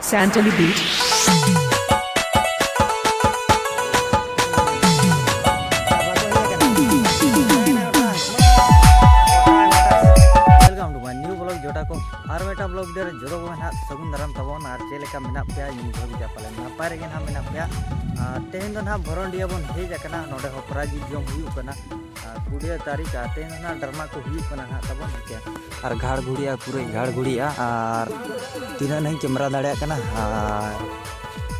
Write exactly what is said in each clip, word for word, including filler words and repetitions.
Santali Beat. Welcome to my new vlog, ᱡᱚᱴᱟ ᱠᱚ᱾ ᱟᱨ ᱢᱤᱫᱴᱟᱝ vlog video ᱨᱮ ᱡᱚᱛᱚ ᱠᱚᱜᱮ ᱱᱟᱦᱟᱜ ᱥᱟᱹᱜᱩᱱ ᱫᱟᱨᱟᱢ ᱛᱟᱵᱚᱱ᱾ ᱟᱨ ᱪᱮᱫ ᱞᱮᱠᱟ ᱢᱮᱱᱟᱜ ᱯᱮᱭᱟ? ᱤᱧ ᱵᱷᱟᱹᱜᱤ ᱜᱮᱭᱟ, ᱯᱟᱞᱮ ᱱᱟᱯᱟᱭ ᱨᱮᱜᱮ ᱱᱟᱦᱟᱜ ᱢᱮᱱᱟᱜ ᱯᱮᱭᱟ᱾ ᱟᱨ ᱛᱮᱦᱮᱧ ᱫᱚ ᱱᱟᱦᱟᱜ ᱵᱷᱚᱨᱚᱱᱰᱤᱭᱟ ᱵᱚᱱ ᱦᱮᱡ ᱟᱠᱟᱱᱟ᱾ ᱱᱚᱰᱮ ᱦᱚᱸ ᱯᱨᱟᱭᱤᱡᱽ ᱡᱚᱢ ᱦᱩᱭᱩᱜ ᱠᱟᱱᱟ᱾ ᱟᱨ ᱠᱩᱲᱤᱭᱟᱹ ᱛᱟᱹᱨᱤᱠᱷ, ᱟᱨ ᱛᱮᱦᱮᱧ ᱫᱚ ᱱᱟᱦᱟᱜ ᱰᱨᱟᱢᱟ ᱠᱚ ᱦᱩᱭᱩᱜ ᱠᱟᱱᱟ ᱱᱟᱦᱟᱜ ᱛᱟᱵᱚᱱ, ᱦᱮᱸ ᱪᱮ? ᱟᱨ ᱜᱷᱟᱲ ᱜᱷᱩᱲᱤᱜᱼᱟ, ᱯᱩᱨᱟᱹᱭ ᱜᱷᱟᱲ ᱜᱷᱩᱲᱤᱜᱼᱟ᱾ ᱟᱨ ᱛᱤᱱᱟᱹᱜ ᱱᱟᱦᱟᱜ ᱤᱧ ᱠᱮᱢᱮᱨᱟ ᱫᱟᱲᱮᱭᱟᱜ ᱠᱟᱱᱟ᱾ ᱟᱨ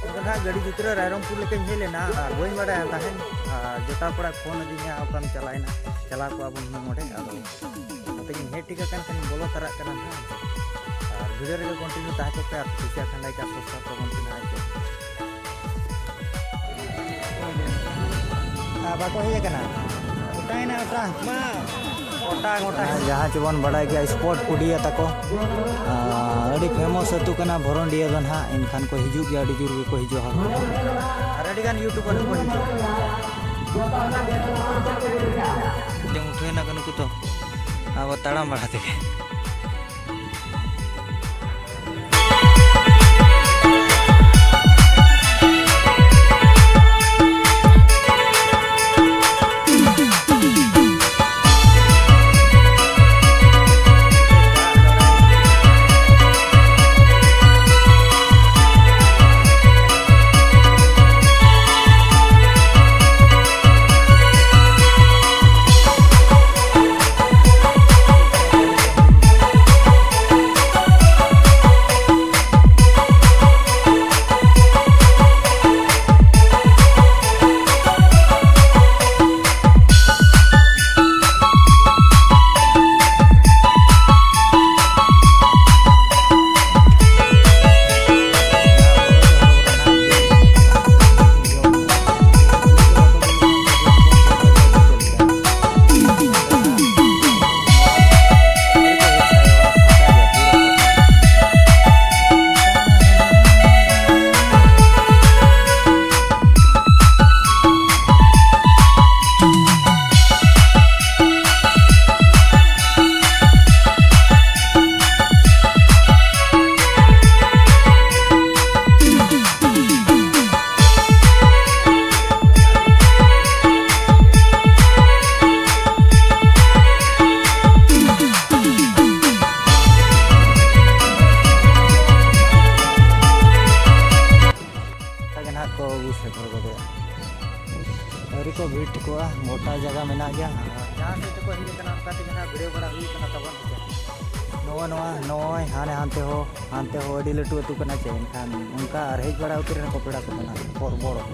ᱤᱧ ᱫᱚ ᱱᱟᱦᱟᱜ ᱜᱟᱹᱰᱤ ᱡᱩᱛᱨᱟᱹ ᱨᱟᱭᱨᱚᱝᱯᱩᱨ ᱞᱮᱠᱟᱧ ᱦᱮᱡ ᱞᱮᱱᱟ, ᱟᱨ ᱵᱟᱹᱧ ᱵᱟᱲᱟᱭᱟ ᱛᱟᱦᱮᱸᱫ᱾ ᱟᱨ ᱡᱚᱴᱟᱣ ᱠᱚᱲᱟᱭ ᱯᱷᱳᱱ ᱟᱹᱫᱤᱧᱟ, "ᱚᱠᱟᱢ ᱪᱟᱞᱟᱣᱮᱱᱟ?" ᱪᱟᱞᱟᱣ ᱠᱚᱜᱼᱟ ᱵᱚᱱ ᱦᱩᱱᱟᱹᱝ ᱚᱸᱰᱮ᱾ ᱟᱫᱚ ᱱᱚᱛᱮ ᱜᱤᱧ ᱦᱮᱡ ᱴᱷᱤᱠ ᱟᱠᱟᱱ ᱠᱷᱟᱱ ᱵᱚᱞᱚ ᱛᱟᱨᱟᱜ ᱠᱟᱱᱟ ᱱᱟᱦᱟᱜ᱾ ᱟᱨ video ᱨᱮᱜᱮ continue ᱛᱟᱦᱮᱸ ᱠᱚᱜ ᱯᱮ, ᱟᱨ ᱠᱩᱥᱤᱭᱟᱜ ᱠᱷᱟᱱ like ᱟᱨ subscribe ᱛᱟᱵᱚᱱ ᱯᱮ ᱱᱟᱦᱟᱜ, ᱦᱮᱸ ᱪᱮ? ᱟᱨ ᱵᱟᱠᱚ ᱦᱮᱡ ᱟᱠᱟᱱᱟ᱾ ᱚᱴᱟᱝ ᱮᱱᱟ, ᱚᱴᱟᱝ᱾ ᱚᱴᱟᱝ, ᱚᱴᱟᱝ᱾ ᱡᱟᱦᱟᱸ ᱪᱮᱵᱚᱱ ᱵᱟᱰᱟᱭ ᱜᱮᱭᱟ, spot ᱠᱩᱰᱤᱭᱟᱹ ᱛᱟᱠᱚ᱾ ᱟᱨ ᱟᱹᱰᱤ famous ᱟᱹᱛᱩ ᱠᱟᱱᱟ ᱵᱷᱚᱨᱚᱱᱰᱤᱭᱟᱹ ᱫᱚ ᱱᱟᱦᱟᱜ, ᱮᱱᱠᱷᱟᱱ ᱠᱚ ᱦᱤᱡᱩᱜ ᱜᱮᱭᱟ, ᱟᱹᱰᱤ ᱡᱳᱨ ᱜᱮᱠᱚ ᱦᱤᱡᱩᱜᱼᱟ ᱦᱚᱲ ᱠᱚ᱾ ᱟᱨ ᱟᱹᱰᱤ ᱜᱟᱱ YouTuber ᱠᱚ ᱦᱤᱡᱩᱜᱼᱟ᱾ ᱡᱮ ᱩᱴᱷᱟᱹᱣ ᱮᱱᱟ ᱠᱚ ᱱᱩᱠᱩ ᱫᱚ, ᱟᱵᱚ ᱛᱟᱲᱟᱢ ᱵᱟᱲᱟ ᱛᱮᱜᱮ᱾ ᱵᱷᱤᱲ ᱴᱷᱤᱠᱚᱜᱼᱟ, ᱜᱚᱴᱟ ᱡᱟᱭᱜᱟ ᱢᱮᱱᱟᱜ ᱜᱮᱭᱟ᱾ ᱡᱟᱦᱟᱸ ᱥᱮᱫ ᱛᱮᱠᱚ ᱦᱮᱡ ᱟᱠᱟᱱᱟ, ᱚᱱᱠᱟ ᱛᱮᱜᱮ ᱱᱟᱦᱟᱜ ᱵᱷᱤᱲᱟᱹᱣ ᱵᱟᱲᱟ ᱦᱩᱭ ᱟᱠᱟᱱᱟ ᱛᱟᱵᱚᱱ᱾ ᱱᱚᱜᱼᱚᱭ ᱱᱚᱣᱟ, ᱱᱚᱜᱼᱚᱭ ᱦᱟᱱᱮ ᱦᱟᱱᱛᱮ ᱦᱚᱸ, ᱦᱟᱱᱛᱮ ᱦᱚᱸ ᱟᱹᱰᱤ ᱞᱟᱹᱴᱩ ᱟᱹᱛᱩ ᱠᱟᱱᱟ ᱪᱮ, ᱮᱱᱠᱷᱟᱱ ᱚᱱᱠᱟ ᱟᱨ ᱦᱮᱡ ᱵᱟᱲᱟ ᱩᱛᱟᱹᱨ ᱮᱱᱟ ᱠᱚ ᱯᱮᱲᱟ ᱠᱚᱫᱚ ᱱᱟᱦᱟᱜ ᱦᱚᱨ ᱵᱚᱲᱚ᱾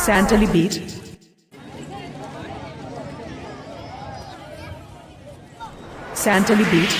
Santali Beat. Santali Beat.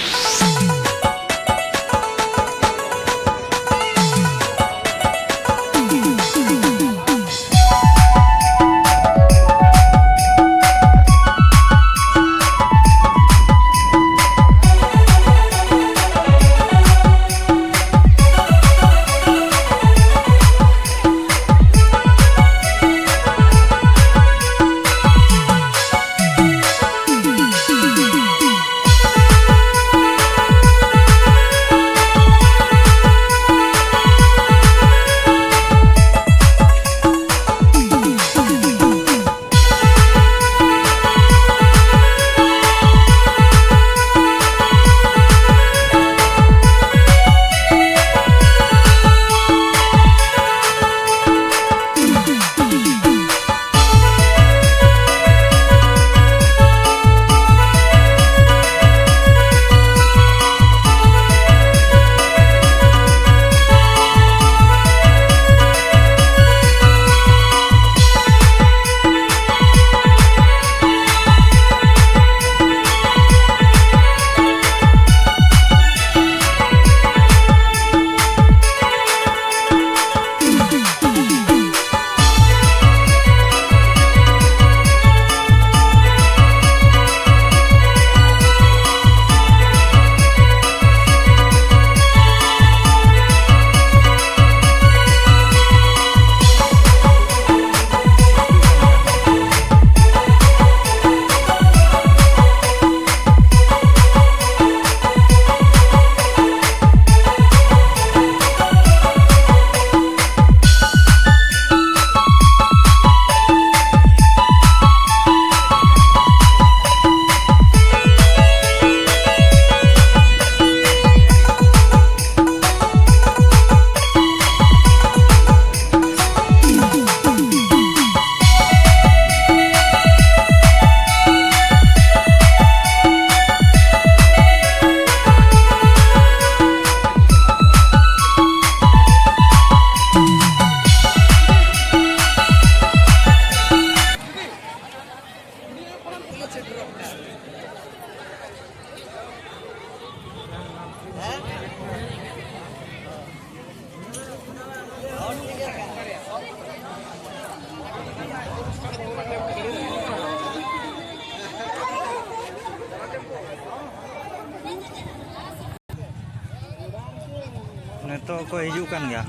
ᱱᱤᱛᱚᱜ ᱠᱚ ᱦᱤᱡᱩᱜ ᱠᱟᱱ ᱜᱮᱭᱟ᱾